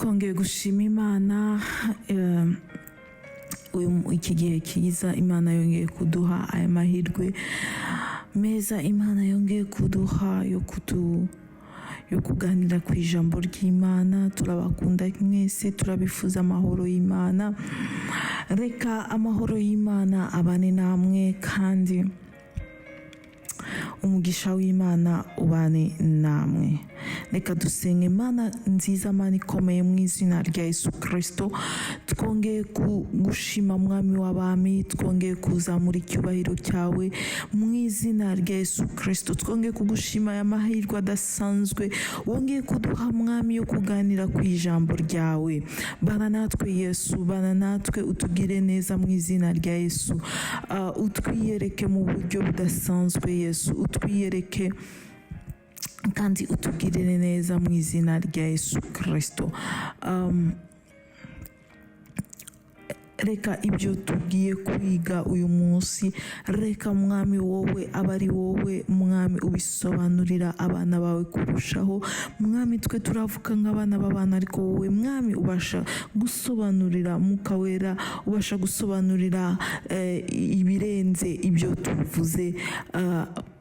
Twongeye gushima Imana iki gihe cyiza Imana yongeye kuduha, aya mahirwe meza Imana yongeye kuduha yo kuganira ku ijambo ry'Imana. Turabakunda mwese, turabifuza amahoro y'Imana. Reka amahoro y'Imana abane namwe kandi umugisha w'Imana ubane namwe. Reka dusenge. Imana nziza, Mana ikomeye, mu izina rya Yesu Kirisito twongeye kugushima, Mwami w'abami. Twongeye kuzamura icyubahiro cyawe mu izina rya Yesu Kirisito. Twongeye kugushima aya mahirwe adasanzwe wongeye kuduha, Mwami, yo kuganira ku ijambo ryawe. Bana natwe Yesu, bana natwe, utugire neza mu izina rya Yesu. Utwiyereke mu buryo budasanzwe Yesu, utwiyereke kandi utugirire neza mu izina rya Yesu Kirisito. Reka ibyo tugiye kwiga uyu munsi, reka Mwami wowe aba ari wowe Mwami ubisobanurira abana bawe kurushaho. Mwami, twe turavuga nk'abana b'abana, ariko wowe Mwami ubasha gusobanurira, Mwuka Wera ubasha gusobanurira ibirenze ibyo tuvuze,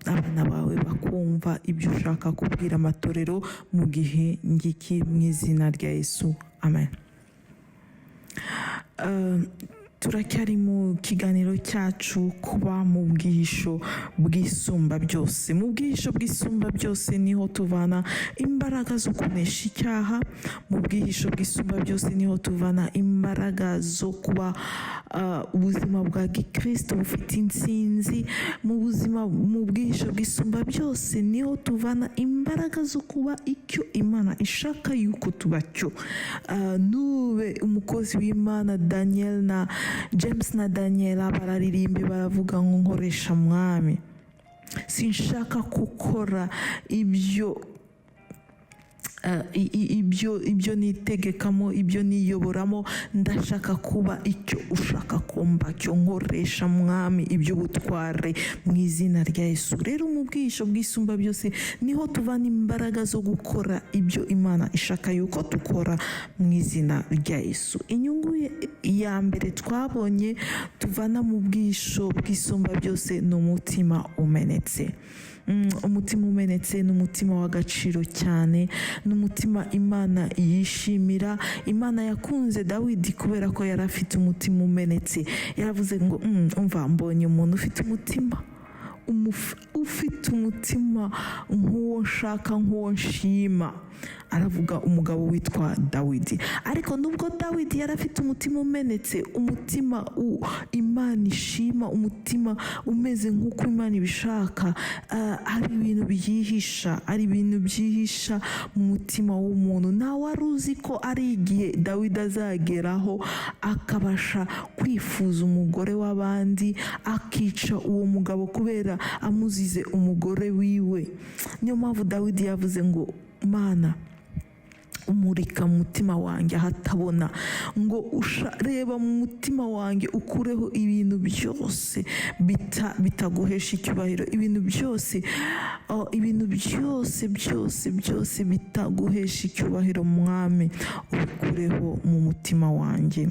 abana bawe bakumva ibyo ushaka kubwira amatorero mu gihe ngiki, mu izina rya Yesu, amen. Turacyari mu kiganiro cyacu, kuba mu bwihisho bw'Isumba byose. Mu bwihisho bw'Isumba byose niho tuvana imbaraga zo kunesha icyaha. Mu bwihisho bw'Isumba byose niho tuvana imbaraga zo kuba ubuzima bwa gikristo bufite intsinzi. Mu buzima mu bwihisho bw'Isumba byose niho tuvana imbaraga zo kuba icyo Imana ishaka yuko tuba cyo. Nube umukozi w'Imana Daniel na James na Daniela bararirimbe, baravuga ngo: "Nkoresha Mwami, sinshaka gukora ibyo ibyo nitegekamo, ibyo niyoboramo. Ndashaka kuba icyo ushaka kumba cyo. Nkoresha Mwami iby'ubutware mu izina rya Yesu." Rero mu bwihisho bw'Isumba byose niho tuvana imbaraga zo gukora ibyo Imana ishaka yuko dukora mu izina rya Yesu. Inyungu ya mbere twabonye tuvana mu bwihisho bw'Isumba byose ni umutima umenetse. Umutima umenetse ni umutima w'agaciro cyane, ni umutima Imana yishimira. Imana yakunze Dawidi kubera ko yari afite umutima umenetse. Yaravuze ngo: "Umva, mbonye umuntu ufite umutima ufite umutima nk'uwo nshaka, nk'uwo nshima." Aravuga umugabo witwa Dawidi. Ariko nubwo Dawidi yari afite umutima umenetse, umutima Imana ishima, umutima umeze nk'uko Imana ibishaka, hari ibintu byihisha, hari ibintu byihisha mu mutima w'umuntu. Ntawe wari uzi ko ari igihe Dawidi azageraho akabasha kwifuza umugore w'abandi, akica uwo mugabo kubera amuzize umugore wiwe. Niyo mpamvu Dawidi yavuze ngo: "Mana, umurika mu mutima wanjye ahatabona," ngo reba mu mutima wanjye, ukureho ibintu byose bitaguhesha icyubahiro, ibintu byose, oh, ibintu byose byose byose bitaguhesha icyubahiro, Mwami, ubikureho mu mutima wanjye.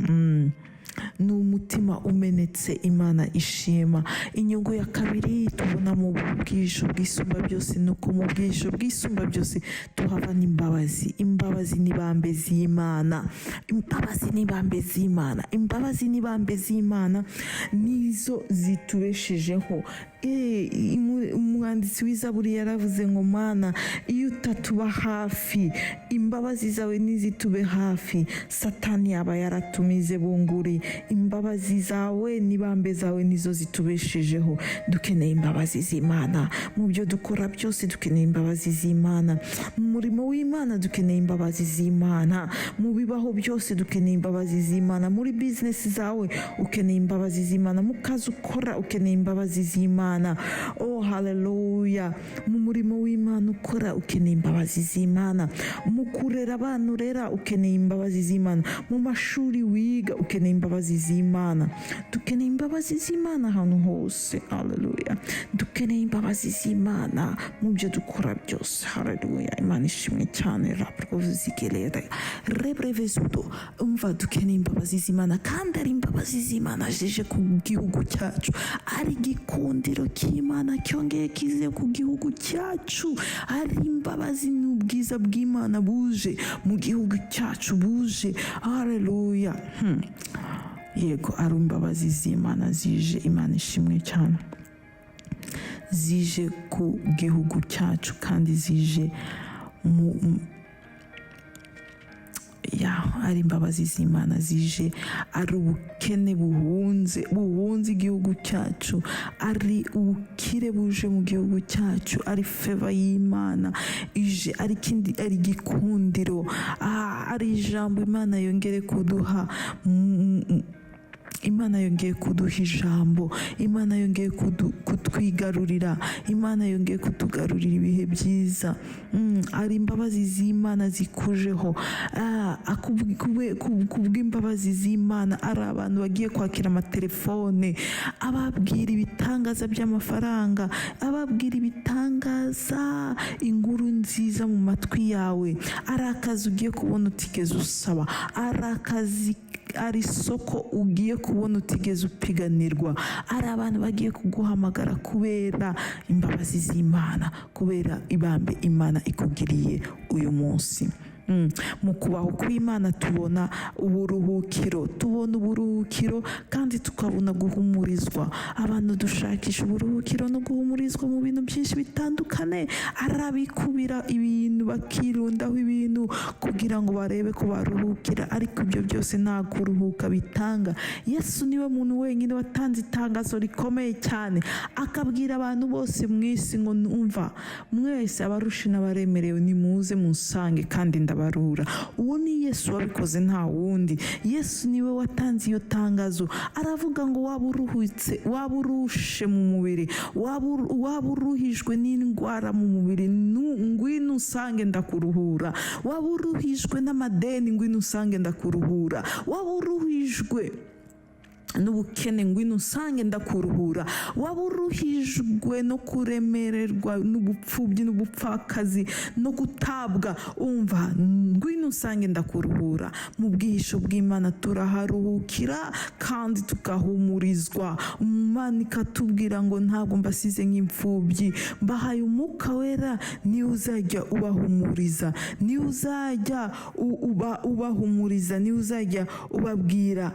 Ni umutima umenetse Imana ishima. Inyungu ya kabiri tubona mu bwihisho bw'Isumba byose ni uko mu bwihisho bw'Isumba byose tuhabona imbabazi. Imbabazi n'ibambe z'Imana, imbabazi n'ibambe z'Imana, imbabazi n'ibambe z'Imana nizo zitubeshejeho. Umwanditsi w'Izaburi yaravuze ngo: "Mana, iyo utatuba hafi, imbabazi zawe ntizitube hafi, Satani yaba yaratumize bunguri." Imbabazi zawe n'ibambe zawe nizo zitubeshejeho. Dukeneye imbabazi z'Imana mu byo dukora byose. Dukeneye imbabazi z'Imana mu murimo w'Imana. Dukeneye imbabazi z'Imana mu bibaho byose. Dukeneye imbabazi z'Imana muri bizinesi zawe. Ukeneye imbabazi z'Imana mu kazi ukora. Ukeneye imbabazi z'Imana, oh haleluya, mu murimo w'Imana ukora. Ukeneye imbabazi z'Imana mu kurera abana urera. Ukeneye imbabazi z'Imana mu mashuri wiga. Ukeneye imbabazi. Imbabazi z'Imana, dukeneye imbabazi z'Imana ahantu hose. Haleluya! Dukeneye imbabazi z'Imana mu byo dukora byose. Haleluya! Imana ishimwe cyane. Raprozigerere rebrevezudo. Umva, dukeneye imbabazi z'Imana, kandi ari imbabazi z'Imana zije ku gihugu cyacu, ari igikundiro cy'Imana cyongeye kize ku gihugu cyacu, ari imbabazi n'ubwiza bw'Imana buje mu gihugu cyacu, buje. Haleluya! Yego, ari imbabazi z'Imana zije. Imana ishimwe cyane. Zije ku gihugu cyacu, kandi zije mu ya ari imbabazi z'Imana zije, ari ubukene buhunze igihugu cyacu, ari ubukire buje mu gihugu cyacu, ari favor y'Imana ije, ari ikindi, ari igikundiro, ari ijambo Imana yongere kuduha. Imana yongeye kuduha ijambo, Imana yongeye kutwigarurira, Imana yongeye kutugarurira ibihe byiza. Ari imbabazi z'Imana zikujeho. Kubw'imbabazi z'Imana, ari abantu bagiye kwakira amatelefone ababwira ibitangaza by'amafaranga, ababwira ibitangaza, inkuru nziza mu matwi yawe. Ari akazi ugiye kubona utigeze usaba, ari akazi, ari isoko ugiye kubona utigeze upiganirwa, ari abantu bagiye kuguhamagara kubera imbabazi z'Imana, kubera ibambe Imana ikugiriye uyu munsi. Mu kubaho kw'Imana tubona uburuhukiro, tubona uburuhukiro kandi tukabona guhumurizwa. Abantu dushakisha uburuhukiro no guhumurizwa mu bintu byinshi bitandukanye. Ari abikubira ibintu, bakirundaho ibintu kugira ngo barebe ko baruhukira, ariko ibyo byose nta kuruhuka bitanga. Yesu niwe muntu wenyine watanze itangazo rikomeye cyane, akabwira abantu bose mu isi ngo: "Numva mwese abarushe n'abaremerewe, nimuze munsange kandi ndabaruhura." Uwo ni Yesu wabikoze, nta wundi. Yesu niwe watanze iyo tangazo, aravuga ngo: "Waba uruhutse, waba urushe mu mubiri, waba uruhijwe n'indwara mu mubiri, ngwino usange ndakuruhura. Waba uruhijwe n'amadeni, ngwino usange ndakuruhura. Waba uruhijwe n'ubukene, ngwino usange ndakuruhura. Waba uruhijwe no kuremererwa n'ubupfubyi n'ubupfakazi no gutabwa, umva, ngwino usange ndakuruhura." Mu bwihisho bw'Imana turaharuhukira kandi tugahumurizwa. Imana ikatubwira ngo: "Ntabwo mbasize nk'imfubyi, mbahaye Umwuka Wera, niwe uzajya ubahumuriza, niwe uzajya ubahumuriza, niwe uzajya ubabwira: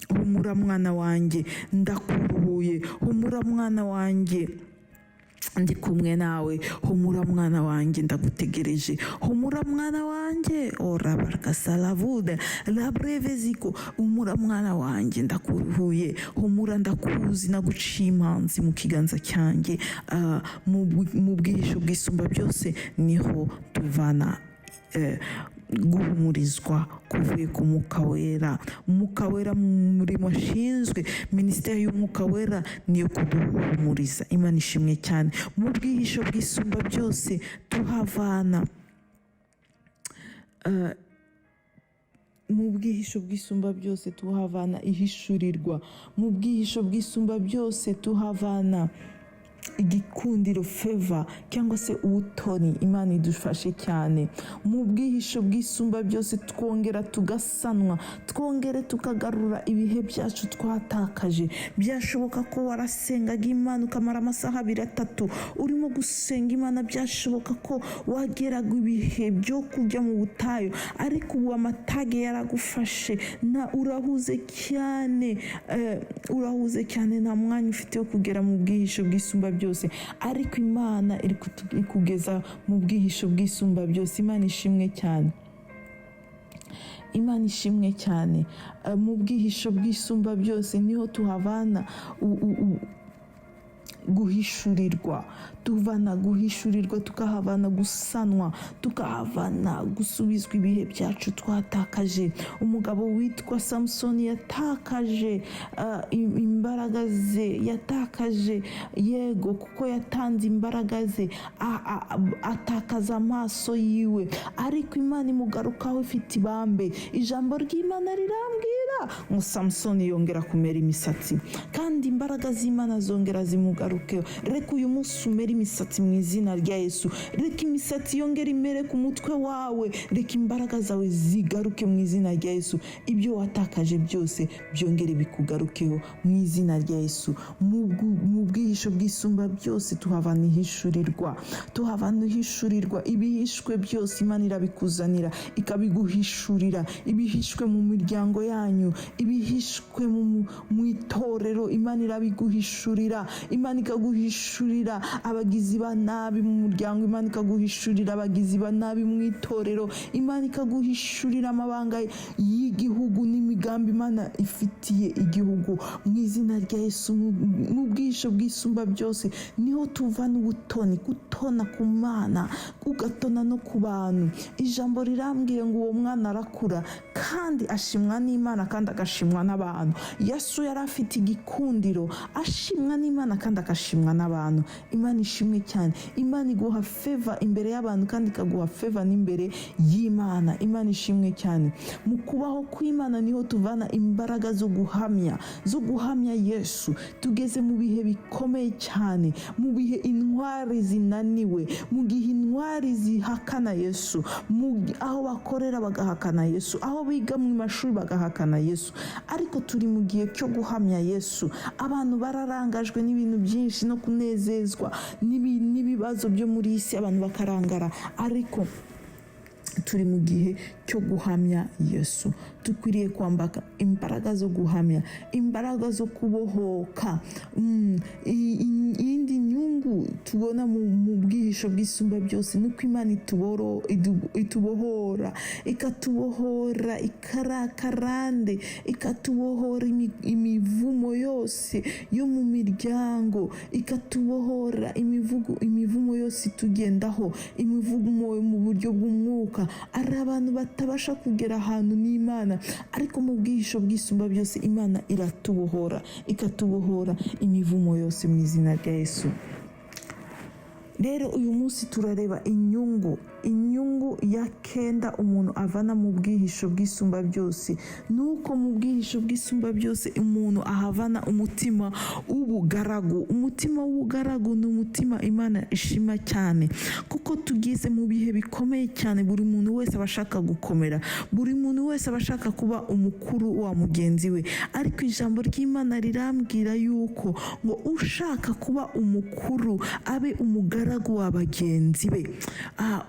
'Humura mwana wanjye, ndakuruhuye. Humura mwana wanjye, ndi kumwe nawe. Humura mwana wanjye, ndagutegereje. Humura mwana wanjye.' Orabargasalavude labrevезiko. Humura mwana wanjye, ndakuruhuye. Humura, ndakuzi, naguciye imanzi mu kiganza cyanjye." Mu bwihisho bwisumba byose niho tuvana guhumurizwa kuvuye ku Mwuka Wera. Umwuka Wera, mu murimo ashinzwe, minisiteri y'Umwuka Wera niyo kuduhumuriza. Imana ishimwe cyane. Mu bwihisho bwisumba byose tuhavana mu bwihisho bwisumba byose tuhavana ihishurirwa. Mu bwihisho bwisumba byose tuhavana igikundiro, favor cyangwa se ubutoni. Imana idufashe cyane. Mu bwihisho bwisumba byose twongera tugasanwa, twongere tukagarura ibihe byacu twatakaje. Byashoboka ko warasengaga Imana ukamara amasaha abiri, atatu urimo gusenga Imana. Byashoboka ko wageraga ibihe byo kujya mu butayu, ariko ubu amatage yaragufashe na urahuze cyane, urahuze cyane, nta mwanya ufite wo kugera mu bwihisho bwisumba byose. Ariko Imana iri kugeza mu bwihisho bwisumba byose. Imana ishimwe cyane, Imana ishimwe cyane. Mu bwihisho bwisumba byose niho tuhavana guhishurirwa, tuvana guhishurirwa, tukahavana gusanwa, tukahavana gusubizwa ibihe byacu twatakaje. Umugabo witwa Samusoni yatakaje imbaraga ze, yatakaje, yego, kuko yatanze imbaraga ze, atakaza amaso yiwe, ariko Imana imugarukaho ifite ibambe. Ijambo ry'Imana rirambwira Kera ngo Samusoni yongera kumera imisatsi, kandi imbaraga z'Imana zongera zimugarukeho. Reka uyu munsi umere imisatsi mu izina rya Yesu. Reka imisatsi yongere imere ku mutwe wawe. Reka imbaraga zawe zigaruke mu izina rya Yesu. Ibyo watakaje byose byongere bikugarukeho mu izina rya Yesu. Mu bwihisho bw'Isumba byose tuhavana ihishurirwa, tuhavana ihishurirwa. Ibihishwe byose Imana irabikuzanira, ikabiguhishurira. Ibihishwe mu miryango yanyu, ibihishwe mu itorero, Imana irabiguhishurira. Imana ikaguhishurira abagizi ba nabi mu muryango, Imana ikaguhishurira abagizi ba nabi mu itorero, Imana ikaguhishurira amabanga y'igihugu n'imigambi Imana ifitiye igihugu mu izina rya Yesu. Mu bwihisho bw'Isumba byose niho tuvana ubutoni, gutona ku Mana, ugatona no ku bantu. Ijambo rirambwira ngo uwo mwana arakura kandi ashimwa n'Imana kandi agashimwa n'abantu. Yesu yari afite igikundiro, ashimwa n'Imana kandi agashimwa n'abantu. Imana ishimwe cyane. Imana iguha favor imbere y'abantu kandi ikaguha favor n'imbere y'Imana. Imana ishimwe cyane. Mu kubaho kw'Imana niho tuvana imbaraga zo guhamya Yesu. Tugeze mu bihe bikomeye cyane, mu bihe intwari zinaniwe, mu gihe intwari zihakana Yesu, aho bakorera bagahakana Yesu, aho biga mu mashuri bagahakana Yesu. Ariko turi mu gihe cyo guhamya Yesu. Abantu bararangajwe n'ibintu byinshi no kunezezwa n'ibibazo byo muri iyi si, abantu bakarangara, ariko turi mu gihe cyo guhamya Yesu. Dukwiriye kwambaka imbaraga zo guhamya, imbaraga zo kubohoka. Iyindi nyungu tubona mu bwihisho bw'Isumba byose ni uko Imana itubohora, ikatubohora ikarakarande, ikatubohora imivumo yose yo mu miryango, ikatubohora imivumo yose itugendaho, imivumo yo mu buryo bw'umwuka. Ari abantu batabasha kugera ahantu n'Imana, ariko mu bwihisho bw'Isumba byose Imana iratubohora, ikatubohora imivumo yose mu izina rya Yesu. Rero uyu munsi turareba inyungu ya kenda umuntu avana mu bwihisho bw'Isumba byose. Ni uko mu bwihisho bw'Isumba byose umuntu ahavana umutima w'ubugaragu. Umutima w'ubugaragu ni umutima Imana ishima cyane, kuko tugeze mu bihe bikomeye cyane. Buri muntu wese aba ashaka gukomera, buri muntu wese aba ashaka kuba umukuru wa mugenzi we, ariko ijambo ry'Imana rirambwira yuko ngo ushaka kuba umukuru abe umugaragu wa bagenzi be.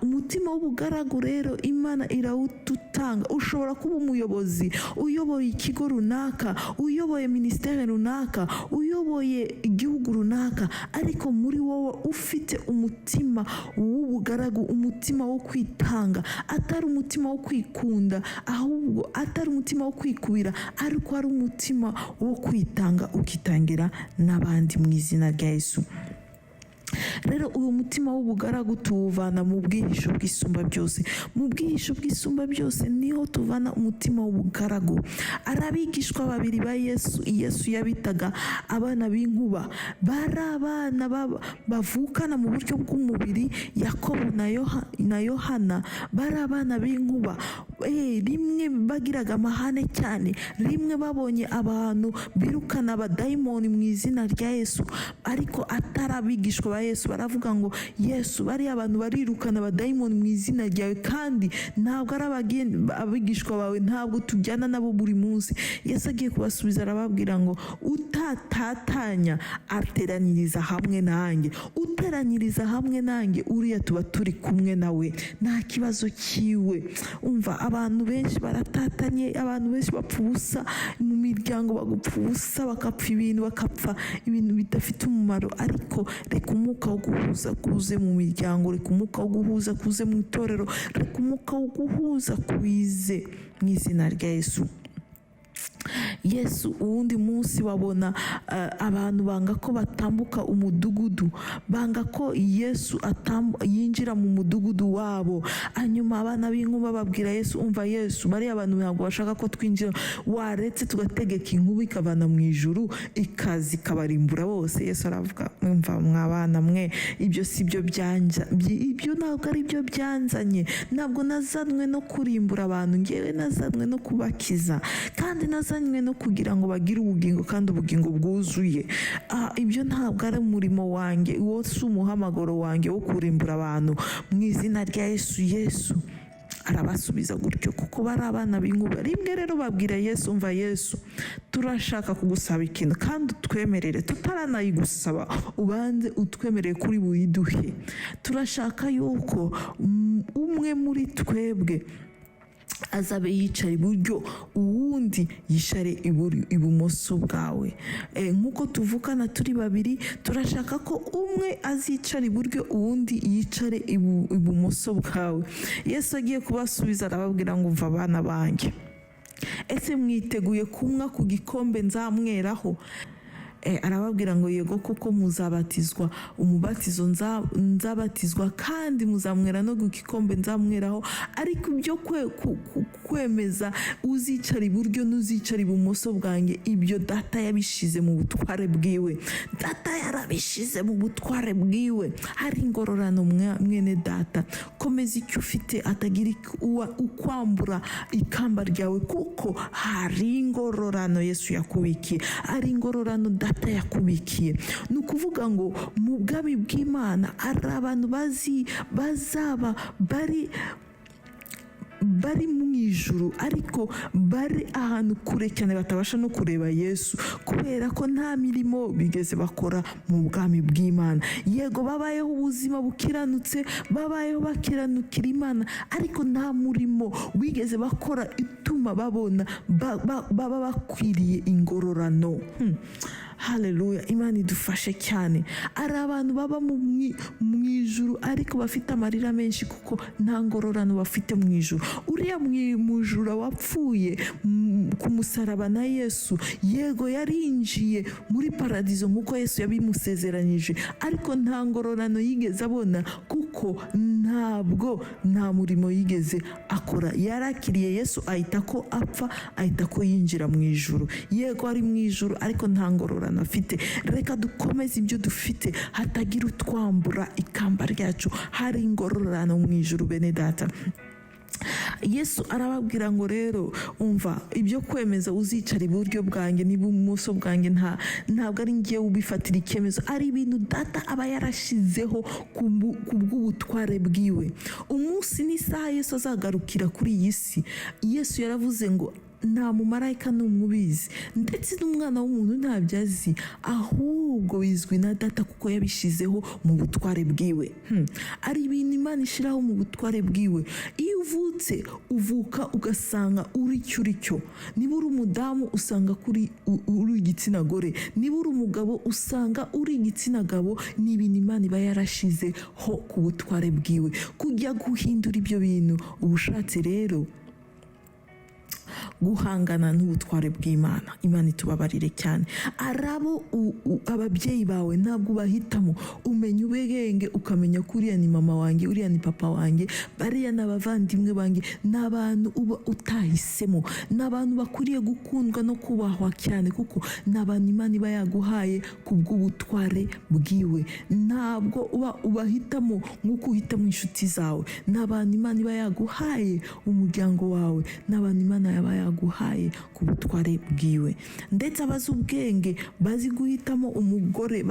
Umutima w'ubugaragu rero Imana irawututanga. Ushobora kuba umuyobozi, uyoboye ikigo runaka, uyoboye minisiteri runaka, uyoboye igihugu runaka, ariko muri wowe ufite umutima w'ubugaragu, umutima wo kwitanga, atari umutima wo kwikunda, ahubwo atari umutima wo kwikubira, ariko ari umutima wo kwitanga, ukitangira n'abandi mu izina rya Yesu. Rero uwo mutima w'ubugaragu tuwuvana mu bwihisho bw'Isumba byose. Mu bwihisho bw'Isumba byose niho tuvana umutima w'ubugaragu. Ari abigishwa babiri ba Yesu, Yesu yabitaga abana b'inkuba. Bari abana bavukana mu buryo bw'umubiri, Yakobo na Yohana. Bari abana b'inkuba. Rimwe bagiraga amahane cyane. Rimwe babonye abantu birukana abadayimoni mu izina rya Yesu, ariko atari abigishwa ba Yesu. Baravuga ngo: "Yesu, bariya abantu barirukana abadayimoni mu izina ryawe, kandi ntabwo ari abigishwa bawe, ntabwo tujyana nabo buri munsi." Yesu agiye kubasubiza arababwira ngo: "Utatatanya ateranyiriza hamwe nanjye. Uteranyiriza hamwe nanjye, uriya tuba turi kumwe nawe, nta kibazo cyiwe." Umva, abantu benshi baratatanye, abantu benshi bapfa ubusa mu miryango, bagupfa ubusa, bakapfa ibintu, bakapfa ibintu bidafite umumaro. Ariko reka umwuka wo guhuza kuze mu miryango, reka umwuka wo guhuza kuze mu itorero, reka umwuka wo guhuza kwize mu izina rya Yesu. Yesu uwundi munsi babona abantu banga ko batambuka umudugudu, banga ko Yesu yinjira mu mudugudu wabo. Hanyuma abana b'inkuba babwira Yesu: "Umva Yesu, bariya abantu ntabwo bashaka ko twinjira, waretse tugategeka inkuba ikavana mu ijuru ikaza ikabarimbura bose." Yesu aravuga: "Umva mwabana mwe, ibyo si byo byanja, ibyo ntabwo ari byo byanzanye. Ntabwo nazanwe no kurimbura abantu, ngewe nazanwe no kubakiza, kandi nazanywe no kugira ngo bagire ubugingo, kandi ubugingo bwuzuye. Ibyo ntabwo ari umurimo wanjye, uwo si umuhamagaro wanjye wo kurimbura abantu mu izina rya Yesu." Yesu arabasubiza gutyo kuko bari abana b'inkuba. Rimwe rero babwira Yesu: "Umva Yesu, turashaka kugusaba ikintu, kandi utwemerere tutaranayigusaba, ubanze utwemerere kuri buyiduhe. Turashaka yuko umwe muri twebwe azabe yicara iburyo, uwundi yicare ibumoso bwawe. Nk'uko tuvukana turi babiri, turashaka ko umwe azicara iburyo, uwundi yicare ibumoso bwawe." Yesu agiye kubasubiza arababwira ngo: "Umva abana banjye, ese mwiteguye kunywa ku gikombe nzamweraho?" Arababwira ngo: "Yego, kuko muzabatizwa umubatizo nzabatizwa, kandi muzamwera no ku gikombe nzamweraho. Ariko ibyo kwemeza uzicara iburyo n'uzicara ibumoso bwanjye, ibyo Data yabishize mu butware bwiwe. Data yarabishize mu butware bwiwe." Hari ingororano, mwene data. Komeza icyo ufite, atagira ukwambura ikamba ryawe, kuko hari ingororano Yesu yakubikiye, hari ingororano Data yakubikiye. Ni ukuvuga ngo mu bwami bw'Imana hari abantu bazi bazaba bari mu ijuru, ariko bari ahantu kure cyane, batabasha no kureba Yesu, kubera ko nta mirimo bigeze bakora mu bwami bw'Imana. Yego, babayeho ubuzima bukiranutse, babayeho bakiranukira Imana, ariko nta murimo wigeze bakora ituma babona baba bakwiriye ingororano. Haleluya, Imana idufashe cyane. Ari abantu baba mu ijuru, ariko bafite amarira menshi kuko nta ngororano bafite mu ijuru. Uriya mujura wapfuye ku musaraba na Yesu, yego yarinjiye muri paradizo nk'uko Yesu yabimusezeranyije, ariko nta ngororano yigeze abona, kuko ntabwo nta murimo yigeze akora. Yarakiriye Yesu, ahita ko apfa, ahita ko yinjira mu ijuru. Yego, ari mu ijuru, ariko nta ngororano afite. Reka dukomeze ibyo dufite, hatagira utwambura ikamba ryacu. Hari ingororano mu ijuru, bene data. Yesu arababwira ngo: "Rero umva, ibyo kwemeza uzicara iburyo bwanjye n'ibumoso bwanjye, ntabwo ari ngewe ubifatira icyemezo, ari ibintu Data aba yarashizeho ku bw'ubutware bwiwe." Umunsi n'isaha Yesu azagarukira kuri iyi si, Yesu yaravuze ngo nta mumarayika n'umwe ubizi, ndetse n'umwana w'umuntu ntabyo azi, ahubwo bizwi na Data kuko yabishyizeho mu butware bwiwe. Ari ibintu Imana ishyiraho mu butware bwiwe. Iyo uvutse, uvuka ugasanga uri icyo uri cyo. Niba uri umudamu, usanga kuri uri igitsina gore. Niba uri umugabo, usanga uri igitsina gabo. Ni ibintu Imana iba yarashizeho ku butware bwiwe. Kujya guhindura ibyo bintu, uba ushatse rero guhangana n'ubutware bw'Imana. Imana itubabarire cyane. Arabo ababyeyi bawe ntabwo ubahitamo. Umenya ubwenge, ukamenya ko uriya ni mama wanjye, uriya ni papa wanjye, bariya ni abavandimwe banjye. Ni abantu uba utahisemo, ni abantu bakwiriye gukundwa no kubahwa cyane, kuko ni abantu Imana iba yaguhaye ku bw'ubutware bwiwe. Ntabwo uba ubahitamo nk'uko uhitamo inshuti zawe. Ni abantu Imana iba yaguhaye, umuryango wawe ni abantu Imana yaba yaguhaye ku butware bwiwe. Ndetse abazi ubwenge bazi guhitamo umugore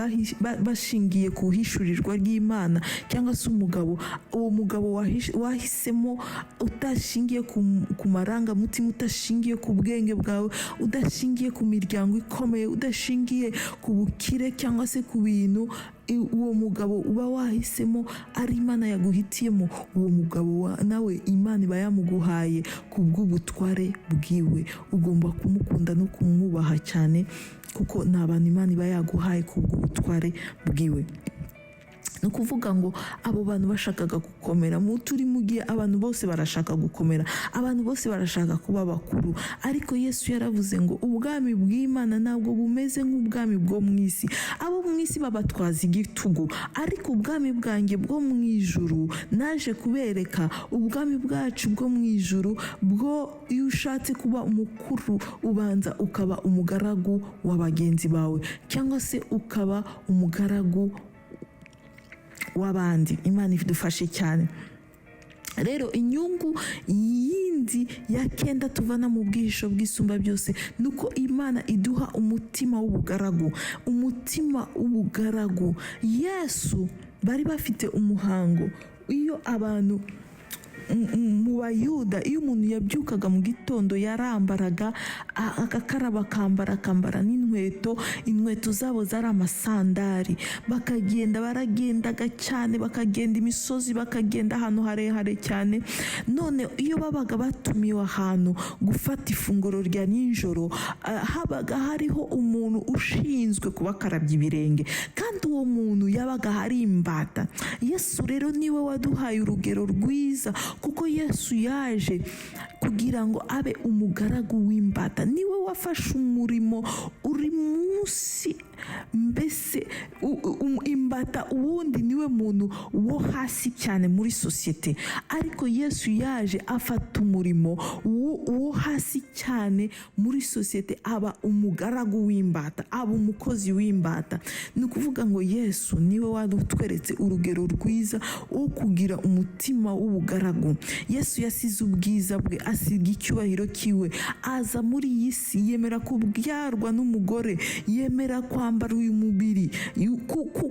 bashingiye ku hishurirwa ry'Imana, cyangwa se umugabo. Uwo mugabo wahisemo utashingiye ku marangamutima, udashingiye ku bwenge bwawe, udashingiye ku miryango ikomeye, udashingiye ku bukire cyangwa se ku bintu, uwo mugabo uba wahisemo ari Imana yaguhitiyemo, uwo mugabo nawe Imana iba yamuguhaye ku bw'ubutware bwiwe. Ugomba kumukunda no kumwubaha cyane, kuko ni abantu Imana iba yaguhaye ku bw'ubutware bwiwe. Ni ukuvuga ngo abo bantu bashakaga gukomera. Mu turi mu gihe abantu bose barashaka gukomera, abantu bose barashaka kuba bakuru, ariko Yesu yaravuze ngo ubwami bw'Imana ntabwo bumeze nk'ubwami bwo mu isi. Abo mu isi babatwaza igitugu, ariko ubwami bwanjye bwo mu ijuru, naje kubereka ubwami bwacu bwo mu ijuru bwo iyo ushatse kuba umukuru, ubanza ukaba umugaragu wa bagenzi bawe, cyangwa se ukaba umugaragu w'abandi. Imana idufashe cyane. Rero inyungu yindi ya kenda tuvana mu bwihisho bw'Isumba byose ni uko Imana iduha umutima w'ubugaragu, umutima w'ubugaragu. Yesu, bari bafite umuhango, iyo abantu mu Bayuda, iyo umuntu yabyukaga mu gitondo, yarambaraga, agakaraba, akambara n'inkweto. Inkweto zabo zari amasandari. Bakagenda, baragendaga cyane, bakagenda imisozi, bakagenda ahantu harehare cyane. None iyo babaga batumiwe ahantu gufata ifunguro rya nijoro, habaga hariho umuntu ushinzwe kubakarabya ibirenge, kandi uwo muntu yabaga hari imbata. Yesu rero niwe waduhaye urugero rwiza, kuko Yesu yaje kugira ngo abe umugaragu w'imbata. Niwe wafashe umurimo uri munsi, mbese imbata ubundi niwe muntu wo hasi cyane muri sosiyete, ariko Yesu yaje afata umurimo wo hasi cyane muri sosiyete, aba umugaragu w'imbata, aba umukozi w'imbata. Ni ukuvuga ngo Yesu niwe wadutweretse urugero rwiza wo kugira umutima w'ubugaragu. Yesu yasize ubwiza bwe, asiga icyubahiro kiwe, aza muri iyi si, yemera kubyarwa n'umugore, yemera kwambara uyu mubiri.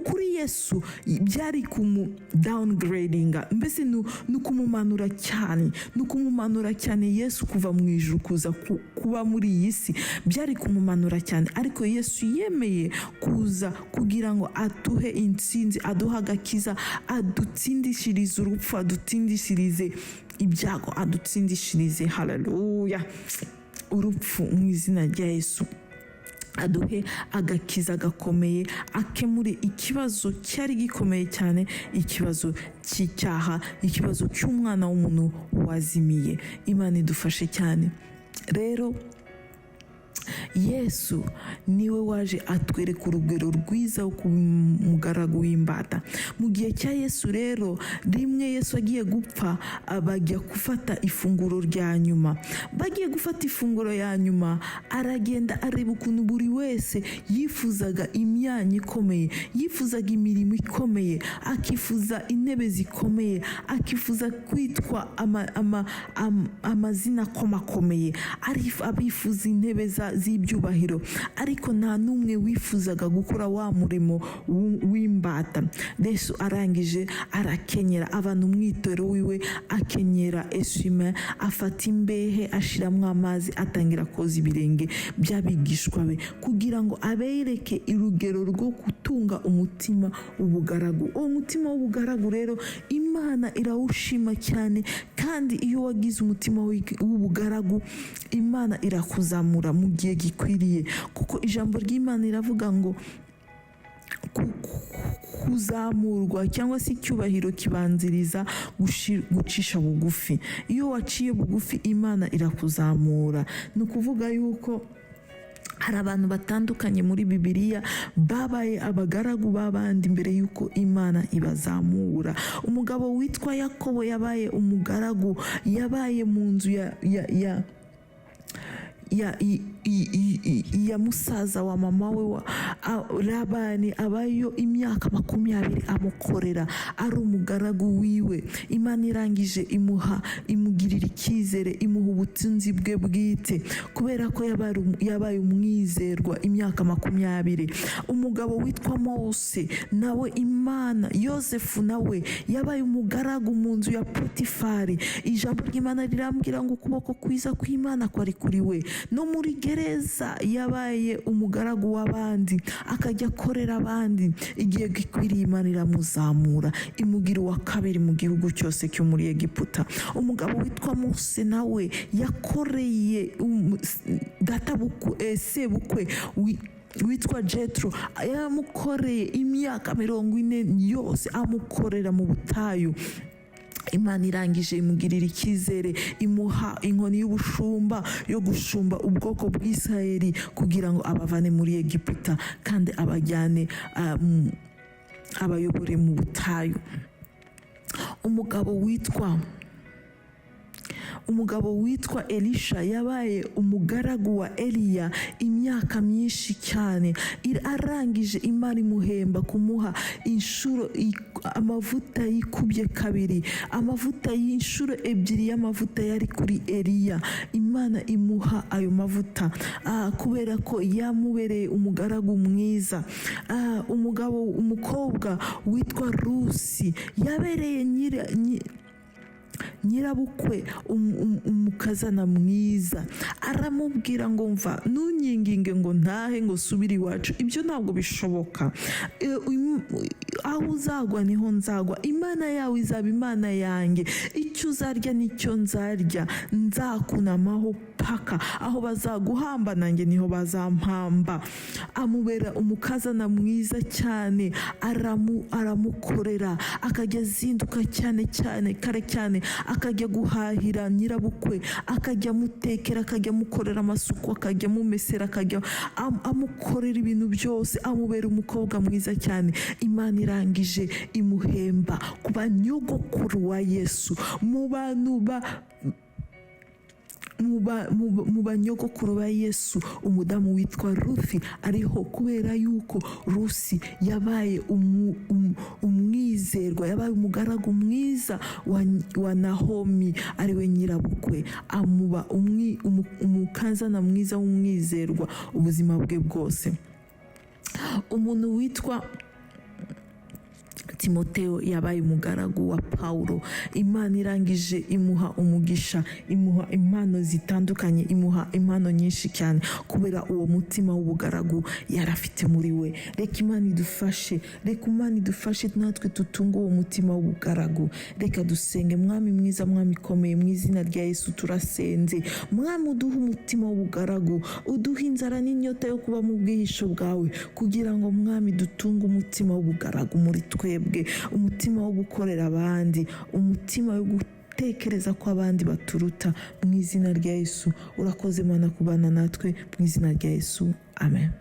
Kuri Yesu byari kumu downgradinga, mbese ni ukumumanura cyane, ni ukumumanura cyane. Yesu kuva mu ijuru kuza kuba muri iyi si byari kumumanura cyane, ariko Yesu yemeye kuza kugira ngo aduhe intsinzi, aduhe agakiza, adutsindishirize urupfu, adutsindishirize ibyago, adutsindishirize, haleluya, urupfu mu izina rya Yesu, aduhe agakiza gakomeye, akemure ikibazo cyari gikomeye cyane, ikibazo cy'icyaha, ikibazo cy'umwana w'umuntu wazimiye. Imana idufashe cyane. Rero Yesu niwe waje atwereka urugero rwiza wo kuba umugaragu w'imbata. Mu gihe cya Yesu rero, rimwe Yesu agiye gupfa, bajya gufata ifunguro rya nyuma. Bagiye gufata ifunguro ya nyuma, aragenda areba ukuntu buri wese yifuzaga imyanya ikomeye, yifuzaga imirimo ikomeye, akifuza intebe zikomeye, akifuza kwitwa amazina akomakomeye, abifuza intebe z'ibyubahiro, ariko nta n'umwe wifuzaga gukora wa murimo w'imbata. Yesu arangije arakenyera, avana umwitero wiwe, akenyera essuie-main, afata imbehe, ashiramo amazi, atangira koza ibirenge by'abigishwa be kugira ngo abereke urugero rwo gutunga umutima w'ubugaragu. Uwo mutima w'ubugaragu rero Imana irawushima cyane, kandi iyo wagize umutima w'ubugaragu, Imana irakuzamura mu gihe gikwiriye, kuko ijambo ry'Imana riravuga ngo kuzamurwa cyangwa se icyubahiro kibanziriza gucisha bugufi. Iyo waciye bugufi, Imana irakuzamura. Ni ukuvuga yuko hari abantu batandukanye muri Bibiliya babaye abagaragu b'abandi mbere y'uko Imana ibazamura. Umugabo witwa Yakobo yabaye umugaragu, yabaye mu nzu ya musaza wa mama we wa Labani, abayo imyaka 20 amukorera ari umugaragu wiwe. Imana irangije imuha, imugirira icyizere, imuha ubutunzi bwe bwite kubera ko yabaye umwizerwa imyaka 20. Umugabo witwa Mose nawe, Imana, Yosefu nawe yabaye umugaragu mu nzu ya Potifari. Ijambo ry'Imana rirambwira ngo ukuboko kwiza kw'Imana kwari kuri we. No muri gereza yabaye umugaragu w'abandi, akajya akorera abandi. Igihe gikwiriye Imana iramuzamura, imugira uwa kabiri mu gihugu cyose cyo muri Egiputa. Umugabo witwa Mose nawe yakoreye databukwe, sebukwe. witwa Jetro yamukoreye imyaka 40 yose, amukorera mu butayu. Imana irangije imugirira icyizere, imuha inkoni y'ubushumba yo gushumba ubwoko bw'Isirayeli kugira ngo abavane muri Egiputa kandi abajyane, abayobore mu butayu. Umugabo witwa Elisha yabaye umugaragu wa Eliya imyaka myinshi cyane. Arangije Imana imuhemba kumuha inshuro amavuta yikubye kabiri, amavuta y'inshuro ebyiri y'amavuta yari kuri Eliya. Imana imuha ayo mavuta kubera ko yamubereye umugaragu mwiza. Umugabo, umukobwa witwa Rusi yabereye nyirabukwe umukazana mwiza. Aramubwira ngo: "Mva, ntunyinginge ngo ntahe, ngo subire iwacu, ibyo ntabwo bishoboka. Aho uzagwa niho nzagwa, Imana yawe izaba Imana yanjye, icyo uzarya nicyo nzarya, nzakunamaho paka aho bazaguhamba, nanjye niho bazampamba." Amubera umukazana mwiza cyane, aramukorera, akajya azinduka cyane cyane, kare cyane, akajya guhahira nyirabukwe, akajya amutekera, akajya amukorera amasuku, akajya amumesera, akajya amukorera ibintu byose. Amubera umukobwa mwiza cyane. Imana irangije imuhemba kuba nyogokuru wa Yesu. Mu bantu ba mu ba- mu ba- mu banyogokuru ba Yesu, umudamu witwa Ruthi ariho, kubera yuko Rusi yabaye umwizerwa, yabaye umugaragu mwiza wa Nahomi, ariwe nyirabukwe, amuba umukazana mwiza w'umwizerwa ubuzima bwe bwose. Umuntu witwa Timoteo yabaye umugaragu wa Pawulo. Imana irangije imuha umugisha, imuha impano zitandukanye, imuha impano nyinshi cyane kubera uwo mutima w'ubugaragu yari afite muri we. Reka Imana idufashe, reka Imana idufashe natwe tutunge uwo mutima w'ubugaragu. Reka dusenge. Mwami mwiza, Mwami ikomeye, mu izina rya Yesu turasenze. Mwami, uduhe umutima w'ubugaragu, uduhe inzara n'inyota yo kuba mu bwihisho bwawe, kugira ngo, Mwami, dutunge umutima w'ubugaragu muri twebwe, umutima wo gukorera abandi, umutima wo gutekereza ko abandi baturuta, mu izina rya Yesu. Urakoze, Mana, kubana natwe, mu izina rya Yesu, amen.